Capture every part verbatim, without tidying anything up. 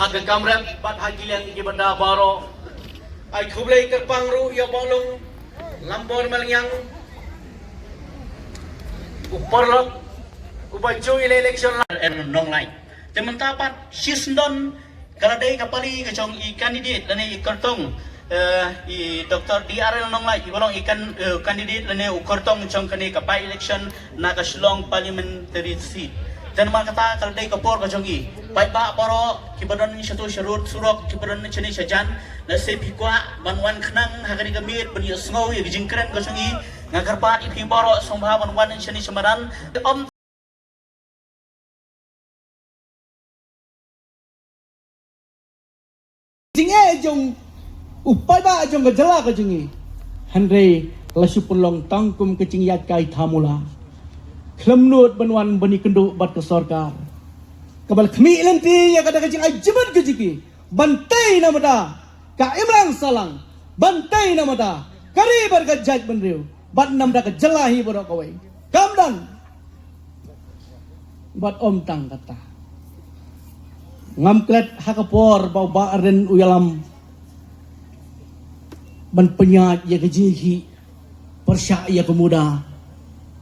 Ha ka kamram bad ha ki liang ki bynta baroh. Ai khublei kyrpang ruh ïa u Bah Lambor Malngiang, u paralok uba ju ïaleh election la Nonglait. Te mynta pat shisyndon ka la dei ka pali ka jong i candidate lane i kyrtong, eh, i Doctor D R L Nonglait, i ba long i kan, eh, candidate lane u kyrtong jong kane ka by election na ka Shillong Parliamentary Seat. Te namar kata ka la dei ka por ka jong i. Paidbah baroh kiba don shatu sharud surok, kiba don shane shajan, lehse phi kwah ban wan khnang ha kane ka miet ban ïohsngew ïa ka jingkren ka jong i, nga kyrpad ïa phi baroh sngewbha ban wan shane shamadan. Ym jingeh jong u paidbah jong ka jylla ka jong i. Hynrei la shu pynlong tang kum ka jingïaid kai thamula. Khlem nud ban wan ban ïakynduh bad ka sorkar kaba la khmih lynti ïa kata ka jingaijibat ka jong ki. Ban tei na bynta ka imlang sahlang, ban tei na bynta ka ri bad ka jaitbynriew, bad na bynta ka jylla hi baroh kawei. Kam don bad ym tang kata. Ngam klet ha ka por ba u Bah Ardent u ïalam ban pynïaid ïa ka jingïakhih pyrshah ïa ka MUDA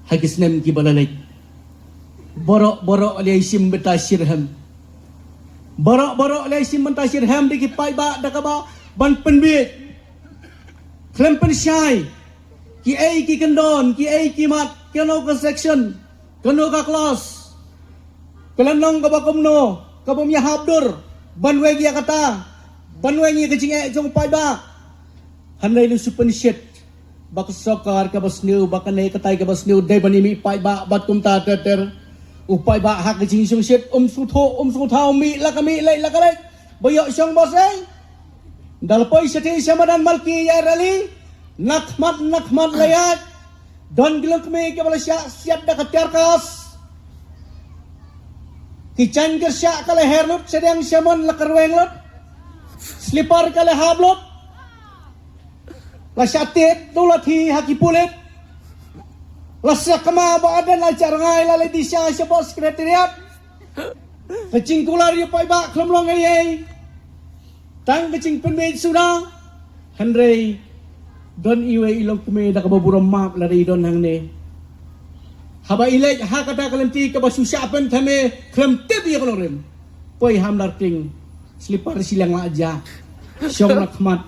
ha ki snem kiba la leit. Baroh baroh la ïashim bynta shitrhem. Baroh baroh la ïashim bynta shitrhem da ki paidbah da kaba ban pynbiej. Khlem pynshai kiei ki kyndon, kiei ki mat, kano ka section, kano ka clause, ka lynnong kaba kumno, kaba ym ïahap dur ban weng ïa kata, ban weng ïa ka jingeh jong u paidbah. Hynrei la shu pynshit ba ka sorkar kaba sniew, ba kane katai kaba sniew dei ban ïa mih paidbah bad kumta ter ter. U paidbah ha ka jingsngewsih um sngewthuh um sngewthaw, mih la ka mih, leit la ka leit, ba ïoh shong ba sei. Da la poi shatei sha madan Malki ïa rally, na khmat na khmat la ïaid. Don ki longkmie kiba la shah siat da ka tear gas. Ki jaiñ kyrshah ka la her lut, shadeng shamon la kyrweng lut. Slipar ka la hap lut. La shah tied da u lathi ha ki pulit. La sakma Bah Ardent la jah rngai la leit di sha shapoh Secretariat. Ka jingkular ïa u paidbah khlem long ei ei. Tang ka jingpynbeit suda. Hynrei don iwei i longkmie da kaba burom map lada i don hangne. Haba i leit ha kata ka lynti kaba shu shah pynthame khlem tip ïa ka nongrim. Poi ha Mlarting, slipar shiliang la jah. Shong na khmat.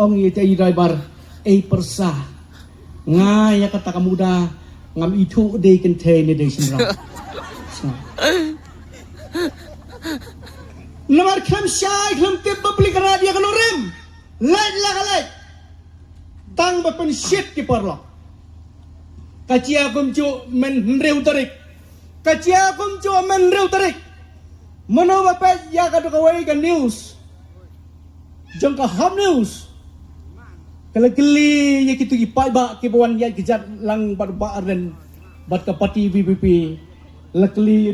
Ong ïa i driver, "Ei pyrsa, nga ïa kata ka MUDA ngam ithuh dei kynthei ne dei shynrang." Namar khlem shai khlem tip ba pli ka rat ïa ka nongrim. Leit la ka leit. Tang ba pynshit ki paralok. Ka jia kumjuh mynhynriew tarik. Ka jia kumjuh mynhynriew tarik. Mano ba peit ïa ka dei kawei ka news jong ka Hot News. Ka la kylli ïa kitu ki paidbah kiba wan ïaid kjat lang bad Bah Ardent bad ka party V P P. La kylli ïa